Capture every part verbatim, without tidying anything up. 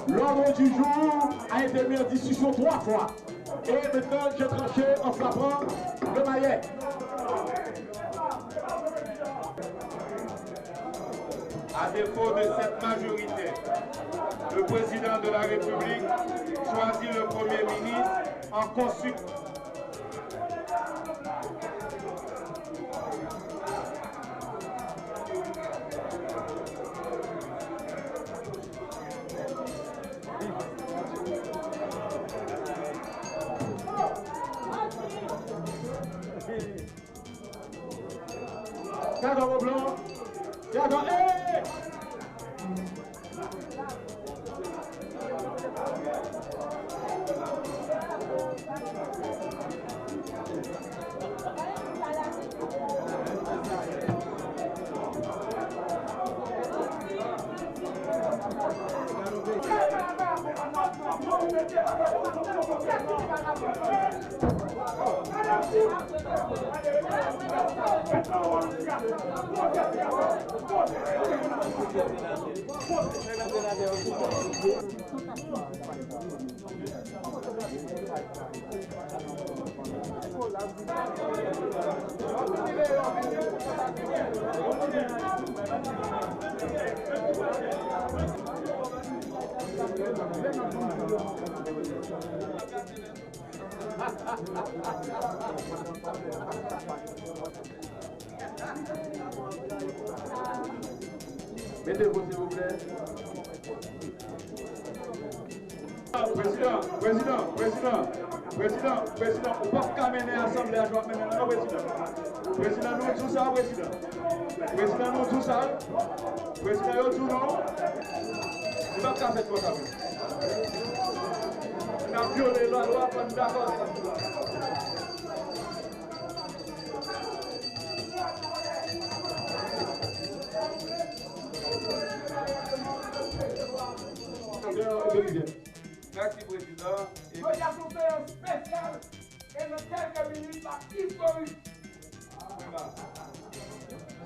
L'ordre du jour a été mis en discussion trois fois. Et maintenant, j'ai tranché en frappant le maillet. À défaut de cette majorité, le président de la République choisit le Premier ministre en consultant. Gadò Mont Blanc. Gadò, eh! Mete vou, silvouplè. Prezidan, prezidan, prezidan, prezidan, prezidan, ou p ap ka mennen asanble a jan w ap mennen l la non, prezidan. Prezidan, nou di w sa, prezidan. Prezidan, nou di w sa. Prezidan, yo di w non. Li p ap ka fèt konsa, prezidan. N ap vyole lalwa, fò n dakò ansanm. Mèsi, prezidan. E jodi a se yon seyans espesyal e nan kèlke minit l ap istorik.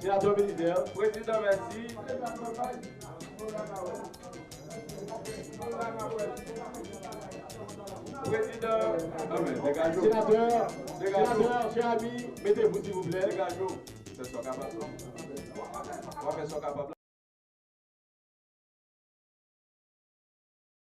Senatè Benitè. Prezidan, mèsi. Prezidan. Senatè, senatè, chè ami, mete vou, silvouplè. Degaje w. Fè sa w kapab. W a fè sa w kapab.